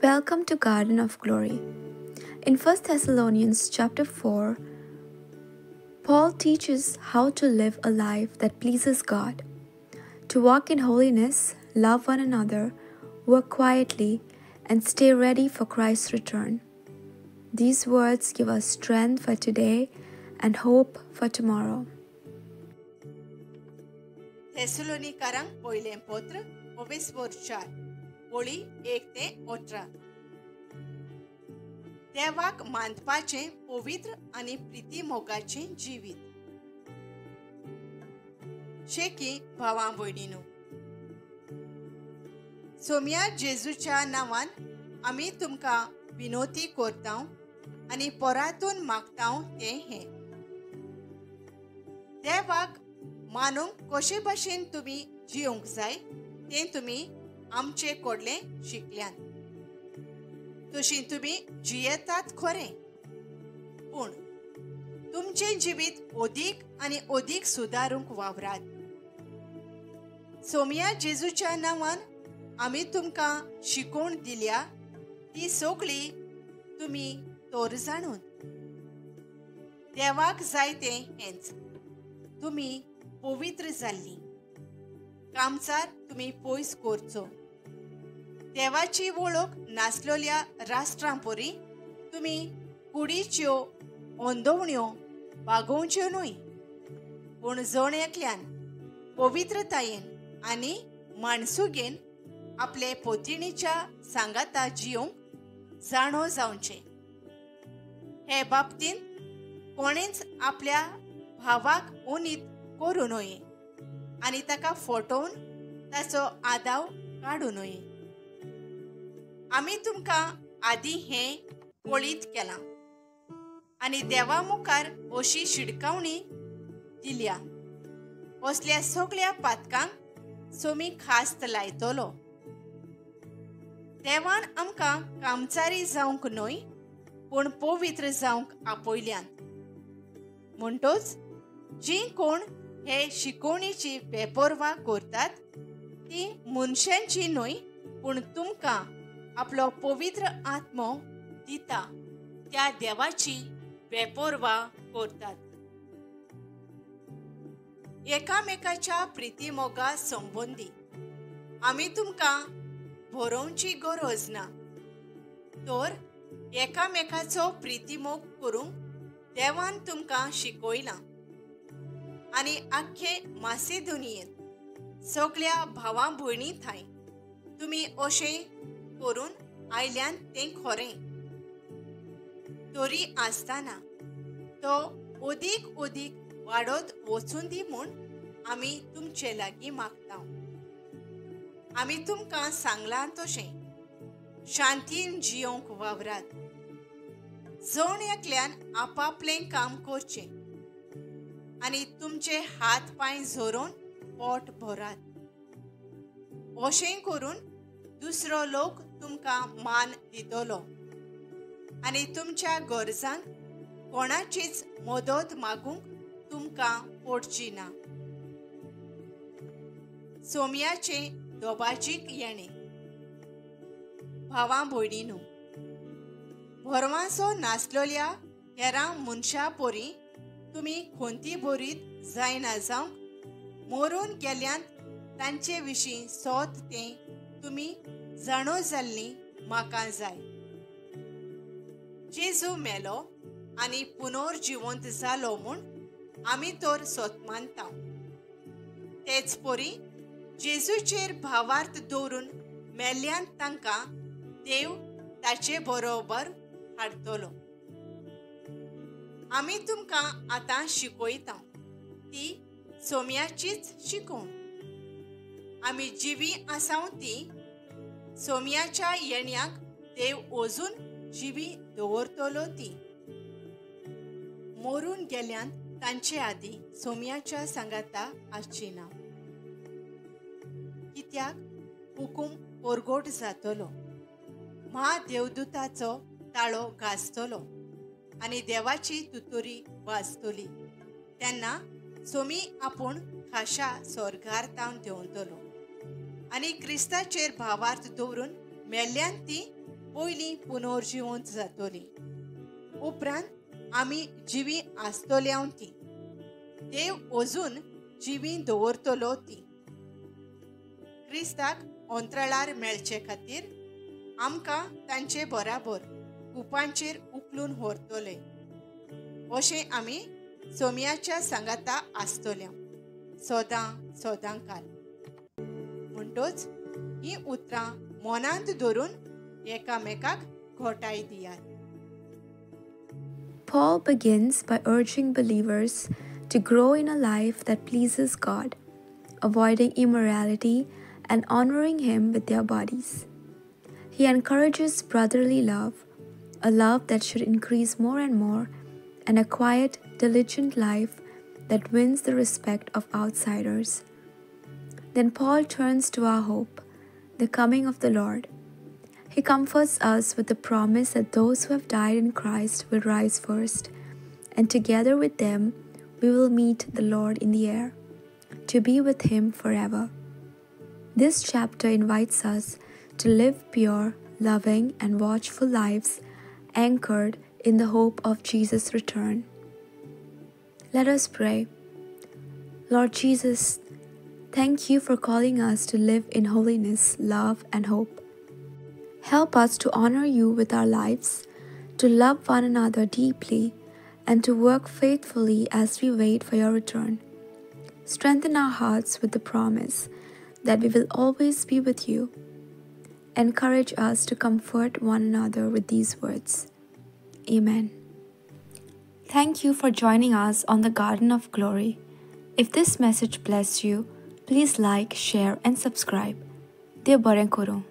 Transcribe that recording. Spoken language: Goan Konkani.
Welcome to Garden of Glory. In 1 Thessalonians chapter 4, Paul teaches how to live a life that pleases God, to walk in holiness, love one another, work quietly, and stay ready for Christ's return. These words give us strength for today and hope for tomorrow. थेसलोनिकारांक पयलें पत्र ओवेस्वर 4 ओळी 1 ते 18. देवाक मानपाचें पवित्र आनी प्रिती मोगाचें जिवीत. शेकी भावां भयणीनू, सोम्या जेजूच्या नांवान आमी तुमकां विनोती करता आनी परातून मागता तें हें, देवाक मानूंक कशे भाशेन तुमी जिवंक जाय तें तुमी आमचे कडलें शिकल्यात. तशी तुमी जियेतात खरें, पूण तुमचें जिवीत अदीक आनी अदीक सुदारूंक वावरात. सोम्या जेजूच्या नांवान आमी तुमकां शिकोवण दिल्या ती सगळी तुमी तर जाणून देवाक जाय तें हेंच, तुमी पवित्र जाल्लीं. कामचार तुमी पयस करचो. देवाची वळख नासलेल्या राष्ट्रां परी तुमी कुडीच्यो अंदोवण्यो बागोवच्यो न्हय, पूण जण एकल्यान पवित्रतायेन आनी माणसुगेन आपले पोतिणीच्या सांगाता जिवंक जाणो जावचें. हे बाबतींत कोणेंच आपल्या भावाक उनीत करूं नये आनी ताका फटोवन ताचो आदाव काडूं नये. आमी तुमकां आदीं हें कळीत केलां आनी देवा मुखार अशी शिडकावणी दिल्या, असल्या सगळ्या पातकांक सोमी खास्त लायतलो. देवान आमकां कामचारी जावंक न्हय, पूण पवित्र जावंक आपयल्यात. म्हणटोच जीं कोण हे शिकोवणेची बेपर्वा करतात ती मनशांची न्हय, पूण तुमकां आपलो पवित्र आत्मो दिता त्या देवाची बेपर्वा करतात. एकामेकाच्या प्रितीमोगा संबंदी आमी तुमकां बरोवची गरज ना, तर एकामेकाचो प्रितीमोग करूंक देवान तुमकां शिकयलां. आनी आख्खे मासेदोनियेंत सगळ्या भावां भयणी थांय तुमी अशें करून आयल्यान तें खरें. तरी आसतना तो अदीक अदीक वाडत वचून दी म्हूण आमी तुमचे लागीं मागता. आमी तुमकां सांगलां तशें शांतीन जियोंक वावरात. जण एकल्यान आपापलें काम करचें आनी तुमचे हात पांय झरोवन पोट भरात. अशें करून दुसरो लोक तुमकां मान दितलो आनी तुमच्या गरजांक कोणाचीच मदत मागूंक तुमकां पडची ना. सोम्याचें दोबाजीक येणें. भावां भयणीनू, भरवांसो नासलेल्या हेरां मनशां परी तुमी खंती भरीत जायना जावंक मरून गेल्यान तांचे विशीं सोद तें तुमी जाणो जाल्लीं म्हाका जाय. जेजू मेलो आनी पुनर्जिवंत जालो म्हूण आमी तर सोत मानता. तेच परी जेजूचेर भावार्थ दवरून मेल्ल्यान तांकां देव ताचे बरोबर हाडटलो. आमी तुमकां आतां शिकयता ती सोम्याचीच शिकोवण. आमी जिवी आसाव ती सोम्याच्या येण्याक देव अजून जिवी दवरतलो. ती मरून गेल्यान तांचे आदीं सोम्याच्या सांगाता आसची ना, कित्याक हुकूम परगोट जातलो, म्हादेवदूताचो ताळो गाजतलो आनी देवाची तुतुरी वाजतली. तेन्ना सोमी आपूण खाशा स्वर्गार तावन देंवतलो आनी क्रिस्ताचेर भावार्थ दवरून मेल्ल्यान ती पयलीं पुनर्जिवंत जातलीं, उपरांत आमी जिवी आसतल्या तीं देव अजून जिवी दवरतलो ती क्रिस्ताक अंतराळार मेळचे खातीर आमकां तांचे बराबर कुपांचेर उखलून व्हरतले. अशें आमी सोम्याच्या सांगाता आसतल्या सदां सदां काल. म्हणटच ही उतरां मनांत धरून एकामेकाक घोटाय दियात. Paul begins by urging believers to grow in a life that pleases God, avoiding immorality and honoring Him with their bodies. He encourages brotherly love, a love that should increase more and more, and a quiet, diligent life that wins the respect of outsiders. Then Paul turns to our hope, the coming of the Lord. He comforts us with the promise that those who have died in Christ will rise first, and together with them we will meet the Lord in the air, to be with Him forever. This chapter invites us to live pure, loving, and watchful lives anchored in the hope of Jesus' return. Let us pray. Lord Jesus, thank you for calling us to live in holiness, love, and hope. Help us to honor you with our lives, to love one another deeply, and to work faithfully as we wait for your return. Strengthen our hearts with the promise that we will always be with you. Encourage us to comfort one another with these words. Amen. Thank you for joining us on the Garden of Glory. If this message blessed you, please like, share, and subscribe. Dev bareng koro.